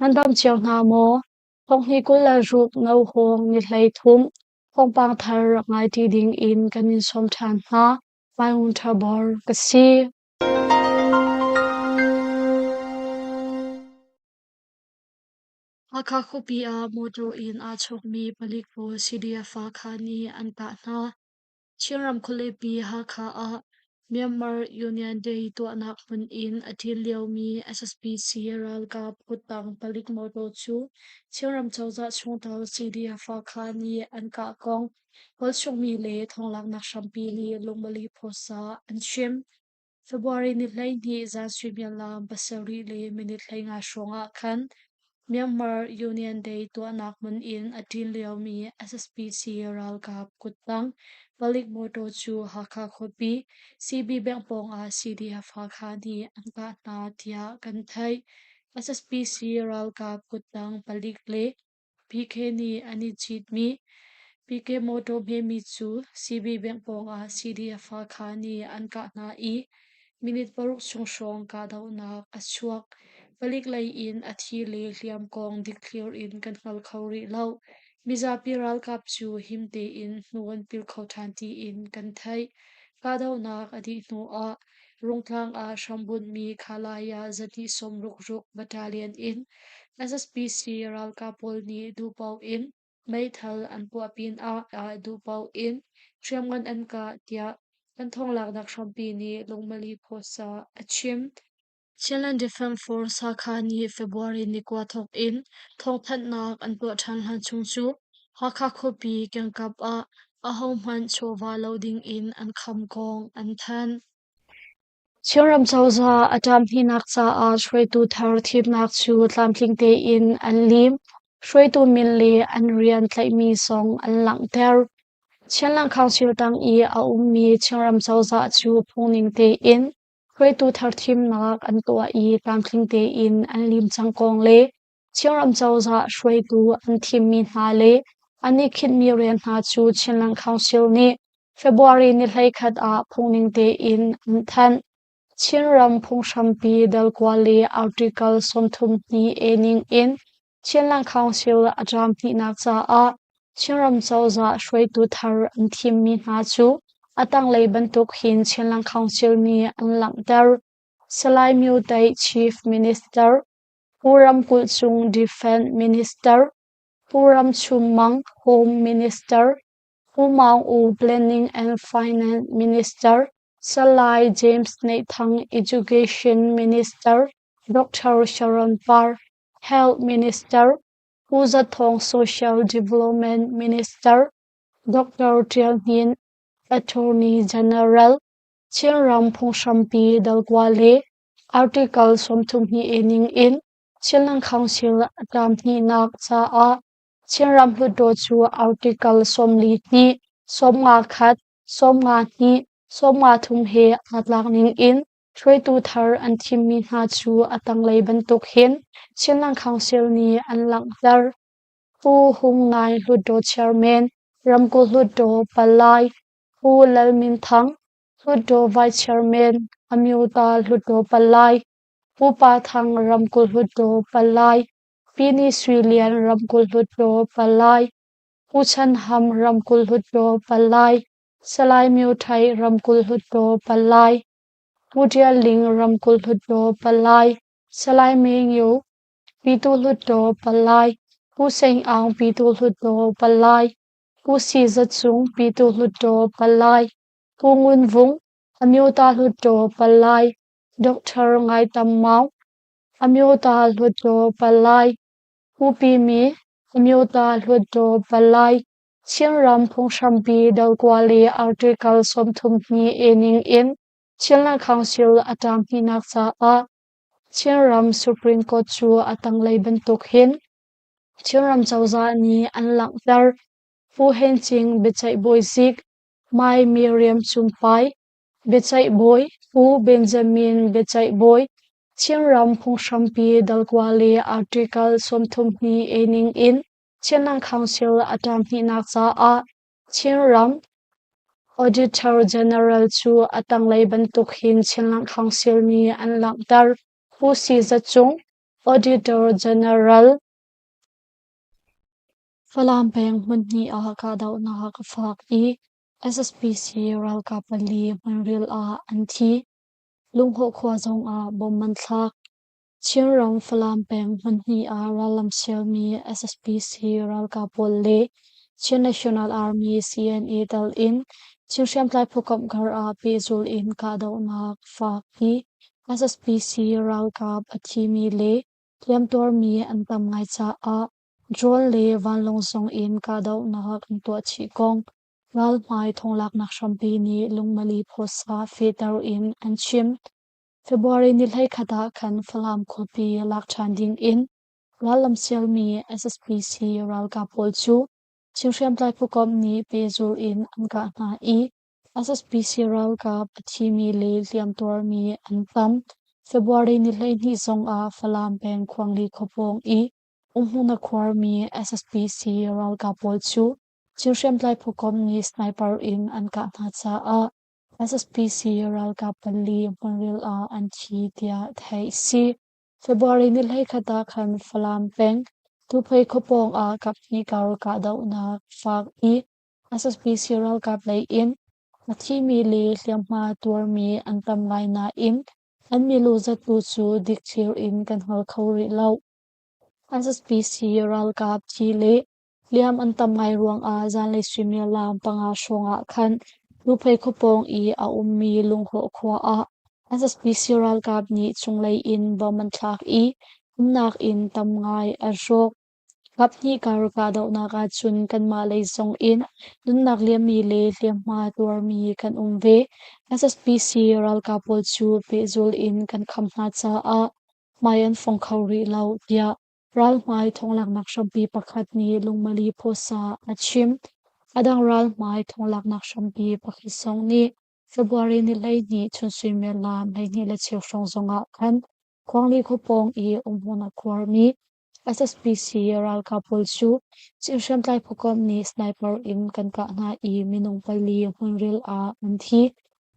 Nan dam cio hna maw? Thonghnih 26 Nauhawng ni 13 thawngpang thar rak ngai ṭi ding in kan in sawm ṭhan hna. Mai Ngun Ṭha Bor ka si. Hakha khuapi ah motor in aa chawkmi palik pawl CDF Hakha nih an kah hna. Chinram khualipi Hakha ah Myanmar Union Day tuahnak hmun in a ṭin liomi SSPC ralkap kuttang palik motor cu Chinram cozah chungtel CDF Hakha nih an kah kong Kawlchungmi le thawnglaknak hrampi nih lungmali phuasa an chim. February ni 12 zan suimilam pasarih le minute 15 hrawng ah khan Myanmar Union Day tuahnak hmun in a ṭin liomi SSPC ralkap kuttang palik motor cu Hakha khuapi CB Bank pawngah CDF Hakha nih an kah hna tiah kan theih. SSPC ralkap kuttang palik le PK nih an i citmi PK motor hmemi cu CB Bank pawngah CDF Hakha nih an kah hna i minute paruk chung hrawng kahdohnak a chuak. Palik lei in a thi le hliam kong dikthliar in kan hngal kho rih lo. Mizapi ralkap cu him tein hnu an pil kho ṭhan tiin kan theih. Kahdohnak a dih hnu ah Rungtlang ah hrambunhmi Khalaya zahnih sawmruk ruk battalion in SSPC ralkap pawl nih duhpaoh in meithal an puah pinah duhpaoh in hriamngan an kah tiah kan thawnglaknak hrampi nih Lungmali Phuasa a chim. Chinland Defence Force Hakha nih February ni kua thawk in thawngthanhnak an tuah ṭhan hlan chung cu Hakha khuapi kengkap ah ahohmanh chawva lo ding in an kham kong an thanh. Chinram cozah a ṭamhninak caah hruaitu thar thimnak cu tlamtling tein an lim. Hruaitu min le an rian tlaihmi zong an langhter. Chinland Council tang i a ummi Chinram cozah cu phungning tein hruaitu thar thimnak an tuah i tlamtling tein an lim cang kong le Chinram cozah hruaitu an thimmi hna le an i khinhmi rian hna cu Chinland Council nih February ni 11 ah phungning tein an thanh. Chinram phunghrampi dal kua le Article 32 A ning in Chinland Council a ṭam hnihnak caah Chinram cozah hruaitu thar an thimmi hna cu a tanglei bantuk hin Chinland Council nih an langhter. Salai Myo Taih Chief Minister, Pu Ramkulh Cung Defense Minister, Pu Ram Chum Mang Home Minister, Pu Maung U Planning and Finance Minister, Salai James Neih Thang Education Minister, Dr. Sharon Par Health Minister, Pu Za Thawng Social Development Minister, Dr. Tial Hnin Attorney General, Chinram Phunghrampi Dalkua le Article 32 ning in Chinland Council a ṭam hnihnak caah Chinram Hluttaw cu Article 42, 51, 52, 53 he aa tlak ning in hruaitu thar an thimmi hna cu a tanglei bantuk hin Chinland Council nih an langhter. Pu Hung Ngai Hluttaw Chairman, Ramkulh Hluttaw Palai, Pu Lal Min Thang, Hluttaw Vice Chairman, Amyota Hluttaw Palai, Pu Pa Thang Ramkulh Hluttaw Palai, Pi Ni Sui Lian Ramkulh Hluttaw Palai, Pu Chan Ham Ramkulh Hluttaw Palai, Salai Myo Thai Ramkulh Hluttaw Palai, Pu Tial Ling Ramkulh Hluttaw Palai, Salai Me Ngio Pyituh Hluttaw Palai, Pu Seng Aung Pyituh Hluttaw Palai, Pu Si Za Cung Pyituh Hluttaw Palai, Pu Ngun Vung Amyota Hluttaw Palai, Dr. Ngai Tam Maung Amyota Hluttaw Palai, Pu Pi Mi Amyota Hluttaw Palai, Chinram phunghrampi Dalkua le Article 32 A ning in Chinland Council a ṭam hnihnak caah Chinram Supreme Court cu a tanglei bantuk hin Chinram cozah nih an langhter. Pu Hen Cing biaceih bawi zik, Mai Miriam Cumpai biaceih bawi, Pu Benjamin biaceih bawi, Chinram phunghrampi Dalkua le Article 32 A ning in Chinland Council a ṭam hnihnak caah Chinram Auditor General cu a tanglei bantuk hin Chinland Council nih an langhter. Pu Si Za Cung. Auditor General Falam peng hmunhnih ah kahdohnak a fak i SSPC ralkap pali hmunril ah an thi. Lunghawh khua zongah bom an thlak. Chinram Falam peng hmunhnih ah rallam sialmi SSPC ralkap pawl le Chin National Army CNA tal in Chin hriamtlai phukomh kar ah pehzul in kahdohnak fak i SSPC ralkap a thimi le hliamtuarmi an tam ngai caah drone le vanlawng zong in kahdohnak an tuah chih kong ralhmai thonglaknak hrampi nih lungmali phawsa fehter in an chim. February ni 11 ah khan Falam khuapi lak ṭhan ding in rallam sialmi SSPC ralkap pawl cu Chin hriamtlai phukomh nih pehzul in an kah hna i SSPC ralkap a thimi le hliamtuarmi an tam. February ni 12 zongah Falam peng Khuangli khua pawng i umhmun a khuarmi SSPC ralkap pawl cu Chin hriamtlai phukomh nih sniper in an kah hna caah SSPC ralkap pali hmunril ah an thi tiah theih a si. February ni 11 ah khan Falam peng Tuphei khua pawng ah kaphnih kar kahdohnak fak i SSPC ralkap lei in a thimi le hliamhma tuarmi an tam ngai nain an milu zat tu cu dikthlir in kan hngal kho rih lo. SSPC ralkap thi le hliam an tam ngai ruangah zanlei suimilam 5 hrawng ah khan Nuphei khua pawng i a ummi Lunghlawh khua ah SSPC ralkap nih cunglei in bom an thlak i umnak inn tam ngai a hrawk. Kaphnih kar kahdohnak ahcun kanmah lei zong in nunnak liammi le hliamhma tuarmi kan um ve. SSPC ralkap pawl cu pehzul in kan kham hna caah hmai an fong kho rih lo, tiah ralhmai thonglaknak hrampi pakhat nih lungmali phawsa a chim. A dang ralhmai thonglaknak hrampi pakhat zong nih February ni 12 chun suimilam 12:15 hrawng zongah khan Khuangli khua pawng i umhmun a khuarmi SSPC ralkap pawl cu Chin hriamtlai phukomh nih sniper in kan kah hna i minung pali hmunril ah an thi.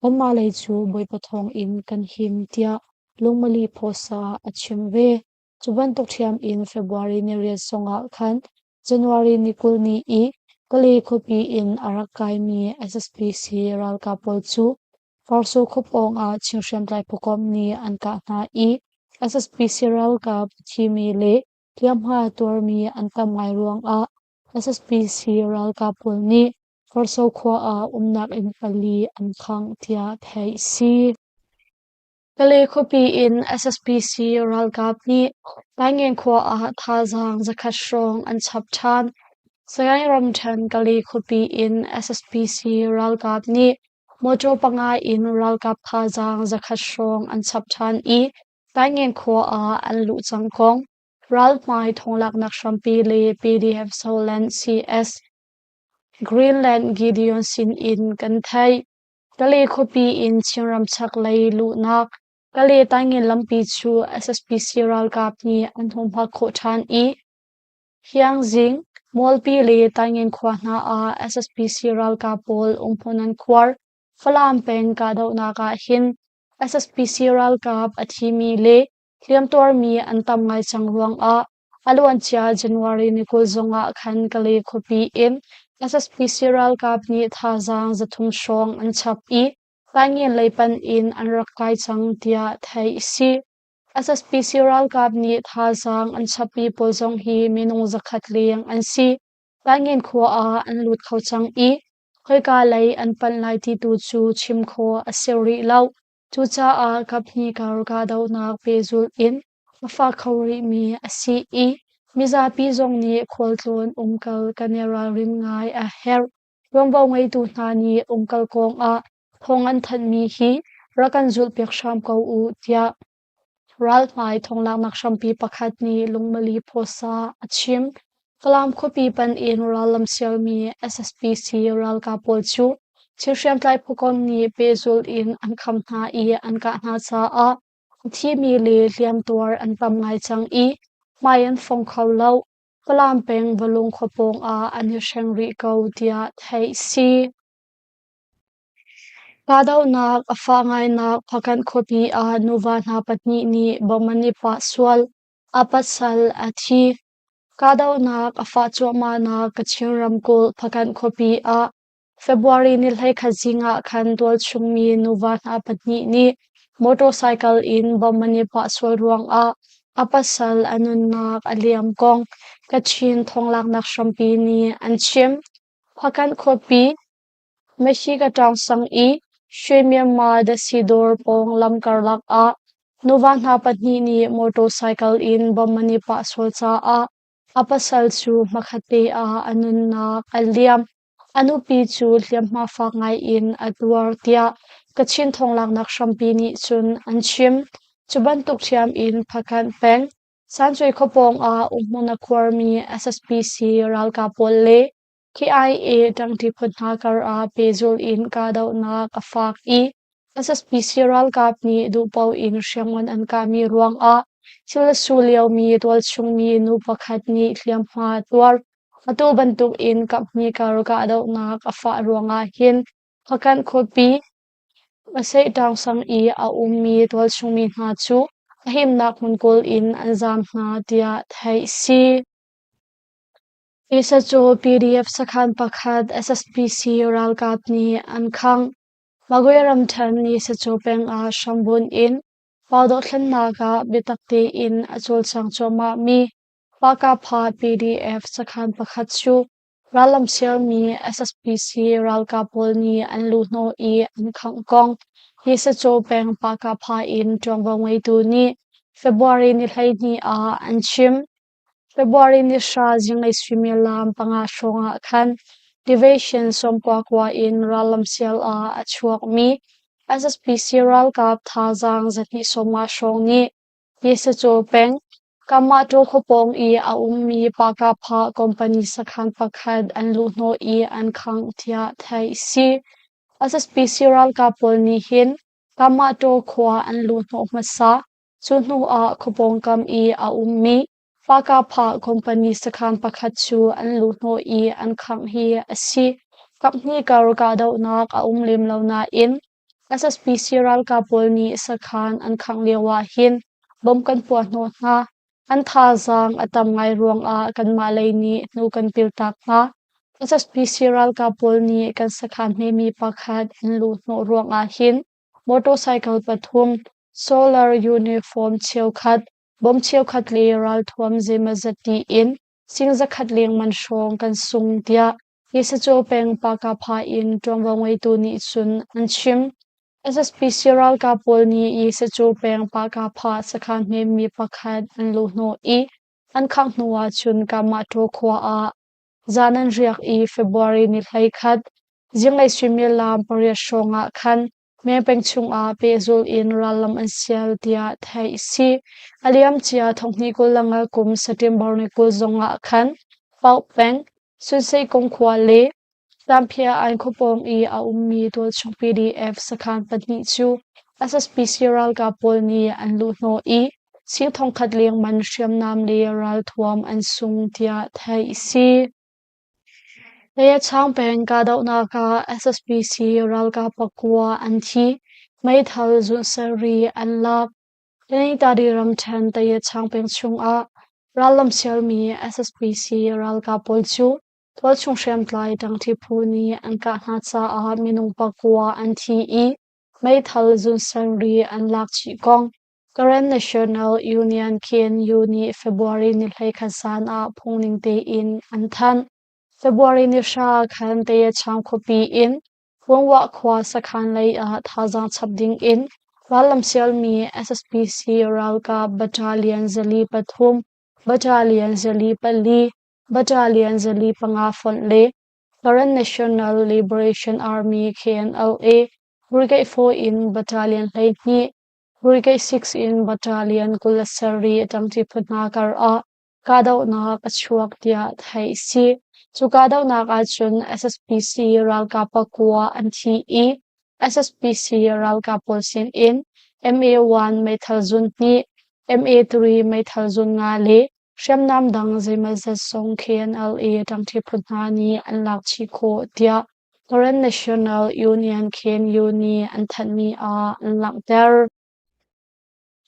Kanmah lei cu Bawipa thawng in kan him tiah Lungmali Phawsa a chim ve. Cu bantuk ṭhiam in February ni 8 zongah khan January ni 20 ni i Kalay khuapi in a rak kaimi SSPC ralkap pawl cu Farso khua pawng ah Chin hriamtlai phukomh nih an kah hna i SSPC ralkap a thimi le hliamhma tuarmi an tam ngai ruangah SSPC ralkap pawl nih Farso khua ah umnak inn pali an khangh tiah theih a si. Kalay khuapi in SSPC ralkap nih Taingen khua ah thazaang 100 hrawng an chap ṭhan. Sagaing ramṭhen Kalay khuapi in SSPC ralkap nih mawṭaw panga in ralkap thazaang 100 hrawng an chap ṭhan i Taingen khua ah an luh cang kong ralhmai thonglaknak hrampi le PDF Soland CS Greenland Gideon sin in kan theih. Kalay khuapi in Chinram chaklei luhnak Kalay-Taingen lampi cu SSPC ralkap nih an humhak khawh ṭhan i Hiangzing, Mualpi le Taingen khua hna ah SSPC ralkap pawl umhmun an khuar. Falam peng kahdohnak ah hin SSPC ralkap a thimi le hliamtuarmi an tam ngai cang ruangah a luancia January ni 20 zongah khan Kalay khuapi in SSPC ralkap nih thazaang 300 hrawng an chap i Taingen lei panh in an rak kai cang tiah theih a si. SSPC ralkap nih thazaang an chapmi pawl zong hi minung 100 leng an si. Taingen khua ah an lut kho cang i khoika lei an panh lai ti tu cu chim khawh a si rih lo. Cucaah kaphnih kar kahdohnak pehzulh in a fak kho rihmi a si i mizapi zong nih khualtlawn umkal kan i ralrin ngai a herh. Tuanvo ngeitu hna nih umkal kongah thawng an thanhmi hi rak kan zulhpiak hram ko u tiah ralhmai thonglaknak hrampi pakhat nih lungmali phawsa a chim. Falam khuapi pan in rallam sialmi SSPC ralkap pawl cu thil hriamtlai phukomh nih pehzulh in an kham hna i an kah hna caah a thimi le hliamtuar an tam ngai cang i hmai an fong kho lo. Falam peng Valung khua pawng ah an i hreng rih ko tiah theih si. Kahdohnak a fah ngainak Phakanh khuapi ah nuva hna pahnih nih bom an i pah sual. A pasal a thi. Kahdohnak a fah cuahmahnak Kachin ramkulh Hpakant khuapi ah February ni 11 zing ah khan tualchungmi nuva hna pahnih nih motorcycle in bomb an i pah sual ruangah a pasal a nunnak a liam kong Kachin thawnglaknak hrampi nih an chim. Hpakant khuapi Meshikatang sang i Shwe Myanmar Dasi dawr pawng lam karlak ah nuva hna pahnih nih motorcycle in bomb an i pah sual caah a pasal cu hmakhatte ah a nunnak a liam. A nupi cu hliamhma fak ngai in a tuar tiah Kachin thawnglaknak hrampi nih cun an chim. Cu bantuk ṭhiam in Hpakant peng Sancuai khua pawng ah umhmun a khuarmi SSPC ralkap pawl le KIA ṭangṭi phu hna kar ah pehzulh in kahdohnak a fak i SSPC ralkap nih duhpaoh in hriamngan an kahmi ruangah thil a su liomi tualchungmi nu pakhat nih hliamhma a tuar. Atu bantuk in kaphnih kar kahdohnak a fah ruangah hin Hpakant khuapi Maseihtaung sang i a ummi tualchungmi hna cu a himnak hmun kawl in an zaam hna tiah theih a si. Isa cu PDF sakhan pakhat SSPC ralkap nih an khangh. Magwe ramṭhen Nisacu peng ah hrambunh in pau dohthlennak ah biatak tein a cawlcang cuahmahmi Pakapha PDF sakhan pakhat cu rallam sialmi SSPC ralkap pawl nih an luhhnawh i an khangh kong Nisacu peng Pakapha in ṭuanvo ngeitu nih February ni 12 ah an chim. February ni 10 zinglei suimilam 5 hrawng ah khan Division 99 in rallam sial ah a chuakmi SSPC ralkap thazaang 250 hrawng nih Yesacaw peng, Kamahtaw khuapawng i a ummi Pakapha company sakhan pakhat an luhhnawh i an khangh tiah theih a si. SSPC ralkap pawl nih hin Kamahtaw khua an luhhnawh hmasa. Cu hnu ah khuapawngkam i a ummi Pakapha company sakhan pakhat cu an luhhnawh i an khangh hi a si. Kaphnih kar kahdohnak a um lem lo nain SSPC ralkap pawl nih sakhan an khangh lio ah hin bomb kan puah hnawh hna. An thazaang a tam ngai ruangah kanmah lei nih hnu kan piltak hna. SSPC ralkap pawl nih kan sakhan hmemi pakhat an luhhnawh ruangah hin motorcycle pathum, solar uniform cheukhat, bomb cheukhat le ralthuam zeimawzat tiin sing zakhat lengman hrawng kan sung tiah Yesacaw peng Pakapha in ṭuanvo ngeitu nih cun an chim. SSPC ralkap pawl nih Yesacaw peng Pakapha sakhan hmemi pakhat an luhhnawh i an khangh hnu ahcun Kamahtaw khua ah zan an riak i February ni 11 zinglei suimilam 8 hrawng ah khan Mengpeng chungah pehzulh in rallam an sial tiah theih a si. A liamcia thonghnih 25 kum September ni 20 zongah khan Pauk peng, Sunseikung khua le Tlamphia Ain khuapawng i a ummi tualchung PDF sakhan pahnih cu SSPC ralkap pawl nih an luhhnawh i sing thongkhat leng man hriamnam le ralthuam an sung tiah theih a si. Leiachang peng kahdohnak ah SSPC ralkap pakua an thi, meithal zunhserri an lak. Tanintari ramṭhen Tayachang peng chungah rallam sialmi SSPC ralkap pawl cu tualchung hriamtlai ṭangṭi phu nih an kah hna caah minung pakua an thi i meithal zunhserri an lak chih kong Karen National Union KNU nih February ni 11 zan ah phungning tein an thanh. February ni 10 khan Tayachang khuapi in Wangwah khua sakhan lei ah thazaang chap ding in rallam sialmi SSPC ralkap Battalion 43, Battalion 4, Battalion 5 fonh le Karen National Liberation Army KNLA Brigade 4 in Battalion 12, Brigade 6 in Battalion 27 a ṭangṭi phu hna kar ah kahdohnak a chuak tiah theih a si. Cu kahdohnak ahcun SSPC ralkap pakua an thi i SSPC ralkap pawl sinin MA-1 meithal zun hnih, MA-3 meithal zun nga le hriamnam dang zeimawzat zong KNLA ṭangṭi phu hna nih an lak chih khawh tiah Karen National Union KNU nih an thanhmi ah an langhter.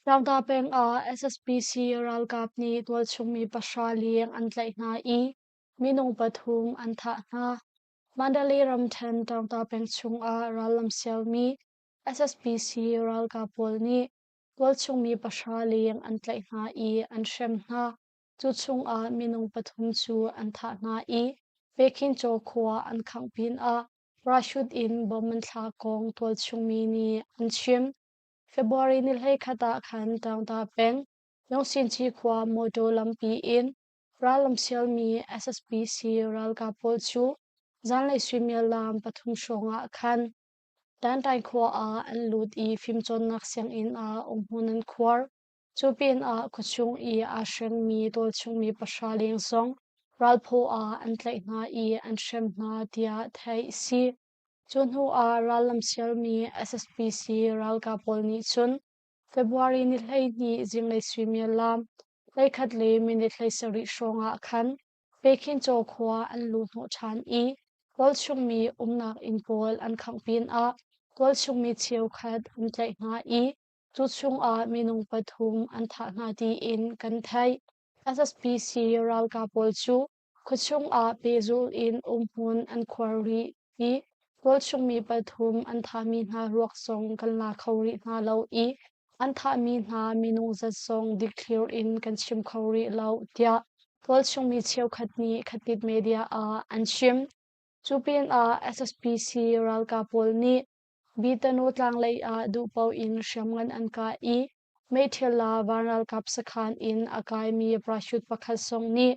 Tlangta peng ah SSPC ralkap nih tualchung mi pahra leng an tlaih hna i minung pathum an thah hna. Mandalay ramṭhen Tlangta peng chungah rallam sialmi SSPC ralkap pawl nih tualchung mi pahra leng an tlaih hna i an hrem hna. Cu chungah minung pathum cu an thah hna i Pekhincaw khua an khangh pinah parachute in bomb an thlak kong tualchung mi nih an chim. February ni 11 ah khan Taungta peng Yongsinci khua motor lampi in rallam sialmi SSPC ralkap pawl cu zanlei suimilam pathum hrawng ah khan Tantai khua ah an lut i fimcawnnak sianginn ah umhmun an khuar. Cu pinah khuachung i aa hrengmi tualchungmi pahra leng zong ralphaw ah an tlaih hna i an hrem hna tiah theih a si. Cu hnu ah rallam sialmi SSPC ralkap pawl nih cun February ni 12 zinglei suimilam 11 le minute 17 hrawng ah khan Pekhincaw khua an luh hnawh ṭhan i tualchungmi umnak inn pawl an khangh pinah tualchungmi cheukhat an tlaih hna i cu chungah minung pathum an thah hna tiin kan theih. SSPC ralkap pawl cu khuachung ah pehzulh in umhmun an khuar rih i tualchungmi pathum an thahmi hna ruak zong kan la kho rih hna lo i an thahmi hna minung zat zong dikthlir in kan chim kho rih lo tiah tualchungmi cheukhat nih Khatit Media ah an chim. Cu pinah SSPC ralkap pawl nih Bitanu tlang lei ah duhpaoh in hriamngan an kah i Meithila van ralkap sakhan in a kaimi parachute pakhat zong nih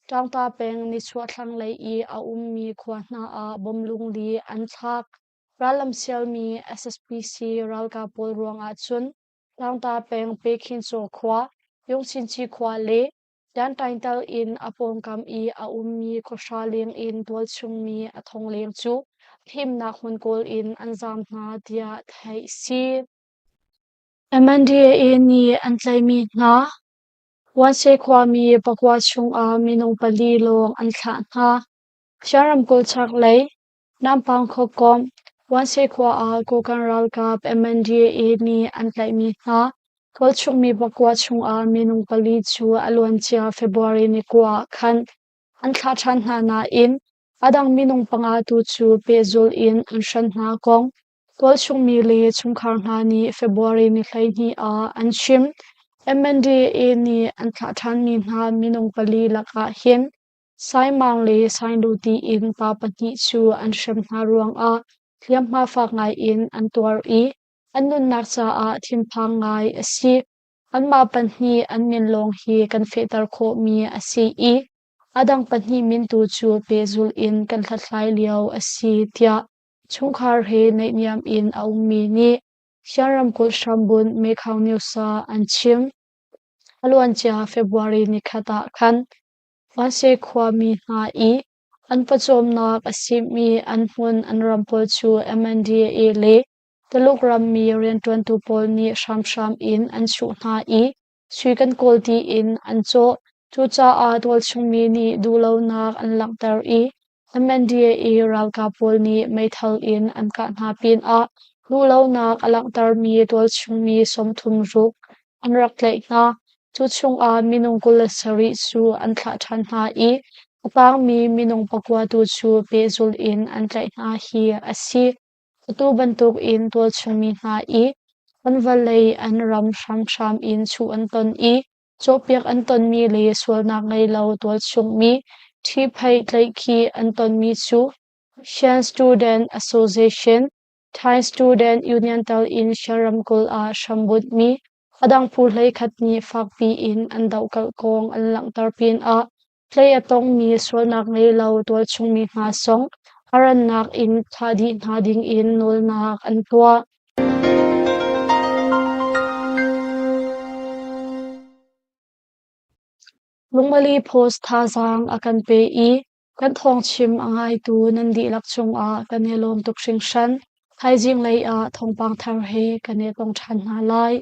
Ṭaungta peng nichuah thlanglei i a ummi khua hna ah bom lungli an thlak. Rallam sialmi SSPC ralkap pawl ruangah cun Ṭaungta peng Pekhincaw khua, Yungchinci khua le Tantaintal in a pawngkam i a ummi khuahra leng in tualchungmi a thong leng cu himnak hmun kawl in an zaam hna tiah theih a si. MNDAA nih an tlaihmi hna Wanse khuami pakua chungah minung pali lawng an thlah hna. Chin ramkulh chaklei Nampang khuakomh Wanse khua ah Kokang ralkap MNDAA nih an tlaihmi hna tualchungmi pakua chungah minung pali cu a luancia February ni kua ah khan an thlah ṭhan hna nain a dang minung panga tu cu pehzulh in an hren hna kong Tualchungmi le chungkhar hna nih February ni 12 ah an chim. MNDAA nih an thlah ṭhanmi hna minung pali lakah hin Saimang le Sainlu tiin pa pahnih cu an hrem hna ruangah hliamhma fak ngaiin an tuar i an nunnak caah thinphang ngai a si. Anmah pahnih an min lawng hi kan fehter khawhmi a si i a dang pahnih min tu cu pehzulh in kan hlathlai lio a si tiah Chungkhar he naihniam in a ummi nih Shan ramkulh hrambunh Mekhaung News ah an chim. A luancia February nikhat ah khan Vanse khuami hna i an pawcawmnak a simi an hmun an ram pawl cu MNDAA le Tuluk rammi rianṭuantu pawl nih hramhram in an chuh hna i sui kan kawl tiin an cawh. Cucaah tualchungmi nih duhlonak an langhter i MNDAA ralkap pawl nih meithal in an kah hna pinah duhlonak a langhtermi tualchungmi 36 an rak tlaih hna. Cu chungah minung 27 cu an thlah ṭhan hna i a tangmi minung pakua tu cu pehzulh in an tlaih hna hi a si. Atu bantukin tualchungmi hna i an vawlei an ram hramhram in chuh an ton i cawhpiak an tonmi le sualnak ngei lo tualchungmi ṭhihphaih tlaihkhih an tonmi cu Shan Student Association, Thai Student Union tal in Shan ramkulh ah hrambunhmi a dang phu hleikhat nih fakpi in an dohkalh kong an langhter pinah Tlei a tongmi sualnak ngei lo tualchungmi hna zong a rannak in thah dih hna dingin nawlnak an tuah. Lungmali Post thazaang a kan pe i kan thawngchim a ngaitu nan dihlak cungah kan i lawm tuk hringhran. Thaizing lei ah thawngpang thar he kan i tong ṭhan hna lai.